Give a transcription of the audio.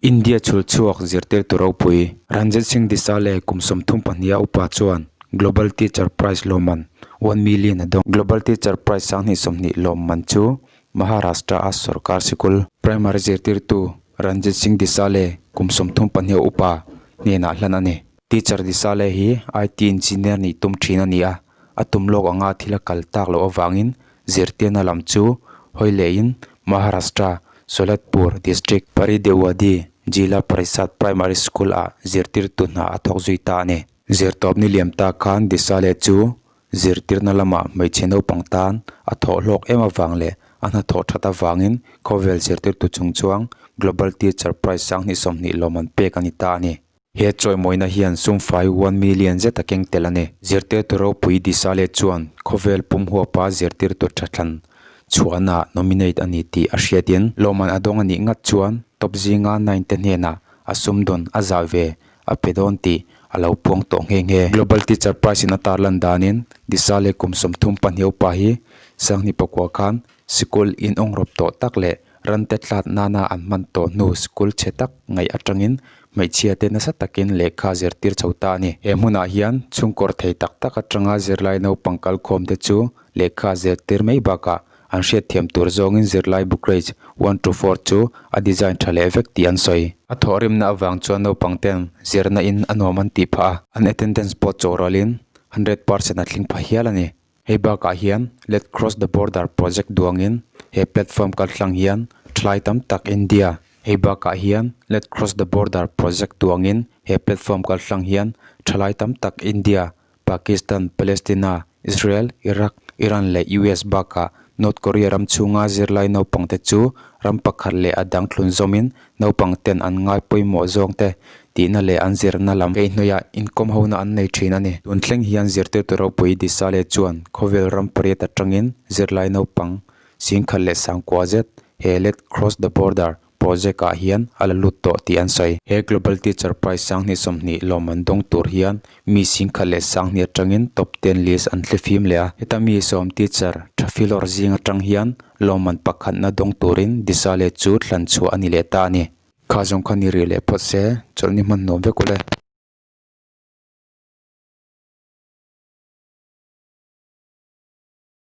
India chhul chhuak zirtirtu ropui Ranjit Singh Disale kum 32 a upa chuan Global Teacher Prize lawmman one million a dawng. Global Teacher Prize 2020 lawmman chu Maharashtra a sorkar sikul primary zirtirtu Ranjit Singh Disale kum 32 a upa hnenah hlan a ni. Teacher Disale hi IT engineer nih tum thin a ni a, a tum lawk anga thil a kal tak loh avangin zirtirna lam chu hawi lehin Maharashtra Solatpur District Paridewadi Jila Parishad Primary School ah zirtirtu hna a thawk zui ta a ni. Zirtawpni liam tak khan Disale chu zirtirna lamah hmeichhe naupang tan a thawh hlawk em avang leh a hnathawh that avangin khawvel zirtirtu chungchuang Global Teacher Prize 2020 lawm an pek a ni ta a ni. He chawimawina hian sumfai one million zet a keng tel a ni. Zirtirtu ropui Disale chuan khawvel pum huapa zirtirtu tha thlan chhuahna nominate a ni tih a hriatin lawmman a dawng a nih ngat chuan top zinga nine te hnenah a sumdawn a zah ve a pe dawn tih a lo puang tawh nghe nghe. Global Teacher Prize in a tarlan danin Disale kum 32 upa hi 2009 khan sikul inawngrawp tawh tak leh Rante tlat nana an hman tawh hnu school chhe tak ngaih atangin hmeichhia te nasa takin lehkha zirtir chho ta a ni. He hmunah hian chhungkawr thei tak tak atanga zirlai naupang kalkhawm te chu lehkha zirtir mai bakah an hriatthiam tur zawngin zirlai bu grades one to four chu a design tha leh vek tih an sawi. A thawhrimna avang chuan naupang ten zirna in a nuam an tih phah a, an attendance pawh chawhrawlin 100% a tling pha hial a ni. Hei bakah hian Let Cross the Border project duangin he platform kaltlang hian thalai tam tak India Hei bakah hian Let Cross the Border project duangin he platform kaltlang hian thalai tam tak India, Pakistan, Palestina, Israel, Iraq, Iran leh US bakah North Korea ram chhunga zirlai naupang te chu ram pakhat leh a dang thlun zawmin naupang ten an ngai pawimawh zawng te tihna leh an zirna lam kaihhnawih ah inkawm hona an nei thin a ni. Tun thleng hian zirtirtu ropui Disale chuan khawvel ram pariat atangin zirlai naupang 10,010 zet he Let Cross the Border project ah hian a la lut tawh tih an sawi. He Global Teacher Prize 2020 lawmman dawng tur hian mi 10,010 atangin top ten list an thlifim leh a. Heta mi sawm teacher tha filawr zing atang hian lawmman pakhatna dawng turin Disale chu thlan chhuah a ni leh ta a ni. Kha zawng kha ni rih leh phawt se, chawlhni hman nuam vek ule.